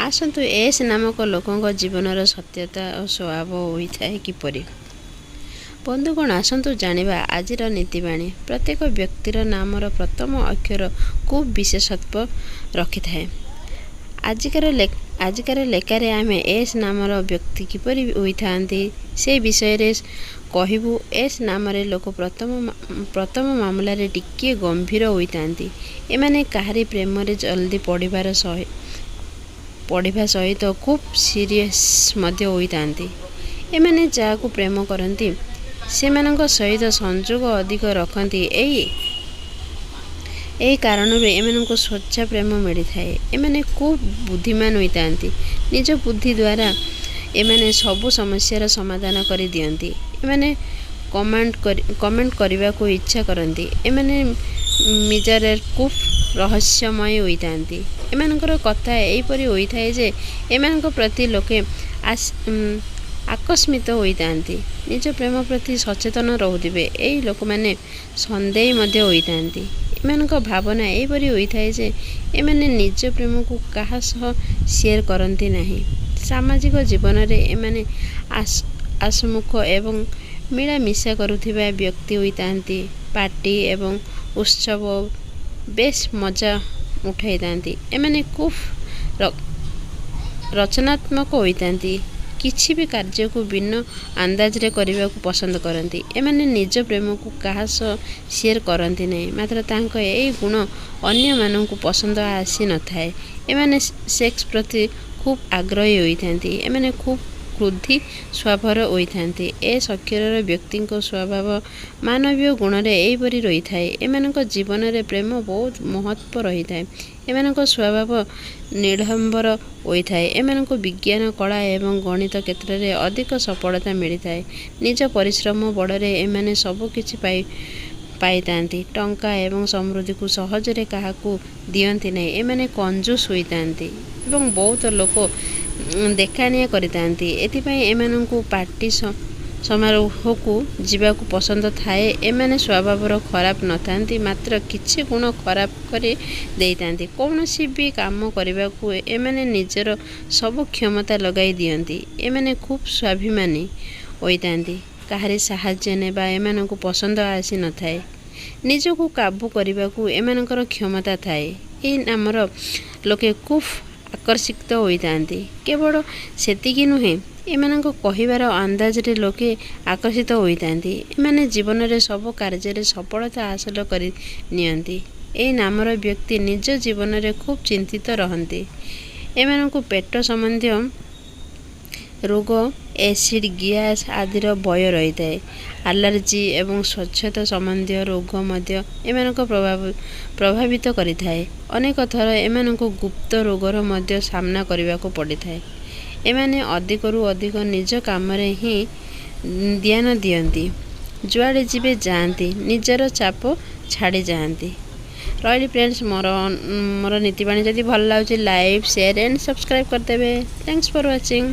ଆସନ୍ତୁ, ଏସ୍ ନାମକ ଲୋକଙ୍କ ଜୀବନର ସତ୍ୟତା ଓ ସ୍ୱଭାବ ହୋଇଥାଏ କିପରି? ବନ୍ଧୁଗଣ, ଆସନ୍ତୁ ଜାଣିବା ଆଜିର ନୀତିବାଣୀ। ପ୍ରତ୍ୟେକ ବ୍ୟକ୍ତିର ନାମର ପ୍ରଥମ ଅକ୍ଷର ଖୁବ୍ ବିଶେଷତ୍ୱ ରଖିଥାଏ। ଆଜିକାର ଲେଖାରେ ଆମେ ଏସ୍ ନାମର ବ୍ୟକ୍ତି କିପରି ହୋଇଥାନ୍ତି, ସେ ବିଷୟରେ କହିବୁ। ଏସ୍ ନାମରେ ଲୋକ ପ୍ରଥମ ପ୍ରଥମ ମାମଲାରେ ଟିକିଏ ଗମ୍ଭୀର ହୋଇଥାନ୍ତି। ଏମାନେ କାହାରି ପ୍ରେମରେ ଜଲ୍ଦି ପଡ଼ିବା ସହିତ ଖୁବ୍ ସିରିୟସ୍ ମଧ୍ୟ ହୋଇଥାନ୍ତି। ଏମାନେ ଯାହାକୁ ପ୍ରେମ କରନ୍ତି, ସେମାନଙ୍କ ସହିତ ସଂଯୋଗ ଅଧିକ ରଖନ୍ତି। ଏହି ଏହି କାରଣରୁ ଏମାନଙ୍କୁ ସ୍ୱଚ୍ଛ ପ୍ରେମ ମିଳିଥାଏ। ଏମାନେ ଖୁବ୍ ବୁଦ୍ଧିମାନ ହୋଇଥାନ୍ତି। ନିଜ ବୁଦ୍ଧି ଦ୍ୱାରା ଏମାନେ ସବୁ ସମସ୍ୟାର ସମାଧାନ କରି ଦିଅନ୍ତି। ଏମାନେ କମାଣ୍ଡ କରିବାକୁ ଇଚ୍ଛା କରନ୍ତି। ଏମାନେ ମିଜାଜରେ ଖୁବ୍ ରହସ୍ୟମୟ ହୋଇଥାନ୍ତି। ଏମାନଙ୍କର କଥା ଏହିପରି ହୋଇଥାଏ ଯେ ଏମାନଙ୍କ ପ୍ରତି ଲୋକେ ଆକର୍ଷିତ ହୋଇଥାନ୍ତି। ନିଜ ପ୍ରେମ ପ୍ରତି ସଚେତନ ରହୁଥିବେ ଏହି ଲୋକମାନେ ସନ୍ଦେହୀ ମଧ୍ୟ ହୋଇଥାନ୍ତି। ଏମାନଙ୍କ ଭାବନା ଏହିପରି ହୋଇଥାଏ ଯେ ଏମାନେ ନିଜ ପ୍ରେମକୁ କାହା ସହ ସେୟାର କରନ୍ତି ନାହିଁ। ସାମାଜିକ ଜୀବନରେ ଏମାନେ ହସମୁଖ ଏବଂ ମିଳାମିଶା କରୁଥିବା ବ୍ୟକ୍ତି ହୋଇଥାନ୍ତି। ପାର୍ଟି ଏବଂ ଉତ୍ସବ ବେଶ୍ ମଜା ଉଠାଇଥାନ୍ତି। ଏମାନେ ଖୁବ୍ ରଚନାତ୍ମକ ହୋଇଥାନ୍ତି। କିଛି ବି କାର୍ଯ୍ୟକୁ ଭିନ୍ନ ଅନ୍ଦାଜରେ କରିବାକୁ ପସନ୍ଦ କରନ୍ତି। ଏମାନେ ନିଜ ପ୍ରେମକୁ କାହା ସହ ସେୟାର କରନ୍ତି ନାହିଁ, ମାତ୍ର ତାଙ୍କ ଏହି ଗୁଣ ଅନ୍ୟମାନଙ୍କୁ ପସନ୍ଦ ଆସି ନଥାଏ। ଏମାନେ ସେକ୍ସ ପ୍ରତି ଖୁବ୍ ଆଗ୍ରହୀ ହୋଇଥାନ୍ତି। ଏମାନେ ଖୁବ୍ କ୍ରୋଧୀ ସ୍ୱଭାବର ହୋଇଥାନ୍ତି। ଏସ୍ ଅକ୍ଷରର ବ୍ୟକ୍ତିଙ୍କ ସ୍ୱଭାବ ମାନବୀୟ ଗୁଣରେ ଏହିପରି ରହିଥାଏ। ଏମାନଙ୍କ ଜୀବନରେ ପ୍ରେମ ବହୁତ ମହତ୍ତ୍ୱ ରହିଥାଏ। ଏମାନଙ୍କ ସ୍ୱଭାବ ନିଡ଼ମ୍ବର ହୋଇଥାଏ। ଏମାନଙ୍କୁ ବିଜ୍ଞାନ, କଳା ଏବଂ ଗଣିତ କ୍ଷେତ୍ରରେ ଅଧିକ ସଫଳତା ମିଳିଥାଏ। ନିଜ ପରିଶ୍ରମ ବଳରେ ଏମାନେ ସବୁକିଛି ପାଇଥାନ୍ତି। ଟଙ୍କା ଏବଂ ସମୃଦ୍ଧିକୁ ସହଜରେ କାହାକୁ ଦିଅନ୍ତି ନାହିଁ। ଏମାନେ କଞ୍ଜୁସ ହୋଇଥାନ୍ତି ଏବଂ ବହୁତ ଲୋକ ଦେଖାଣିଆ କରିଥାନ୍ତି। ଏଥିପାଇଁ ଏମାନଙ୍କୁ ପାର୍ଟି ସମାରୋହକୁ ଯିବାକୁ ପସନ୍ଦ ଥାଏ। ଏମାନେ ସ୍ୱଭାବର ଖରାପ ନଥାନ୍ତି, ମାତ୍ର କିଛି ଗୁଣ ଖରାପ କରି ଦେଇଥାନ୍ତି। କୌଣସି ବି କାମ କରିବାକୁ ଏମାନେ ନିଜର ସବୁ କ୍ଷମତା ଲଗାଇ ଦିଅନ୍ତି। ଏମାନେ ଖୁବ୍ ସ୍ୱାଭିମାନୀ ହୋଇଥାନ୍ତି। କାହାରି ସାହାଯ୍ୟ ନେବା ଏମାନଙ୍କୁ ପସନ୍ଦ ଆସି ନଥାଏ। ନିଜକୁ କାବୁ କରିବାକୁ ଏମାନଙ୍କର କ୍ଷମତା ଥାଏ। ଏହି ନାମର ଲୋକେ ଖୁବ୍ ଆକର୍ଷିତ ହୋଇଥାନ୍ତି। କେବଳ ସେତିକି ନୁହେଁ, ଏମାନଙ୍କ କହିବାର ଅନ୍ଦାଜରେ ଲୋକେ ଆକର୍ଷିତ ହୋଇଥାନ୍ତି। ଏମାନେ ଜୀବନରେ ସବୁ କାର୍ଯ୍ୟରେ ସଫଳତା ହାସଲ କରି ନିଅନ୍ତି। ଏହି ନାମର ବ୍ୟକ୍ତି ନିଜ ଜୀବନରେ ଖୁବ୍ ଚିନ୍ତିତ ରହନ୍ତି। ଏମାନଙ୍କୁ ପେଟ ସମ୍ବନ୍ଧୀୟ ରୋଗ, ଏସିଡ୍, ଗ୍ୟାସ୍ ଆଦିର ଭୟ ରହିଥାଏ। ଆଲର୍ଜି ଏବଂ ସ୍ୱଚ୍ଛତା ସମ୍ବନ୍ଧୀୟ ରୋଗ ମଧ୍ୟ ଏମାନଙ୍କୁ ପ୍ରଭାବିତ କରିଥାଏ। ଅନେକ ଥର ଏମାନଙ୍କୁ ଗୁପ୍ତ ରୋଗର ମଧ୍ୟ ସାମ୍ନା କରିବାକୁ ପଡ଼ିଥାଏ। ଏମାନେ ଅଧିକରୁ ଅଧିକ ନିଜ କାମରେ ହିଁ ଧ୍ୟାନ ଦିଅନ୍ତି। ଯୁଆଡ଼େ ଯିବେ ଯାଆନ୍ତି, ନିଜର ଚାପ ଛାଡ଼ି ଯାଆନ୍ତି। ରହିଲି ଫ୍ରେଣ୍ଡସ୍, ମୋର ମୋର ନୀତିବାଣୀ ଯଦି ଭଲ ଲାଗୁଛି, ଲାଇକ୍, ସେୟାର ଆଣ୍ଡ ସବସ୍କ୍ରାଇବ୍ କରିଦେବେ। Thanks for watching.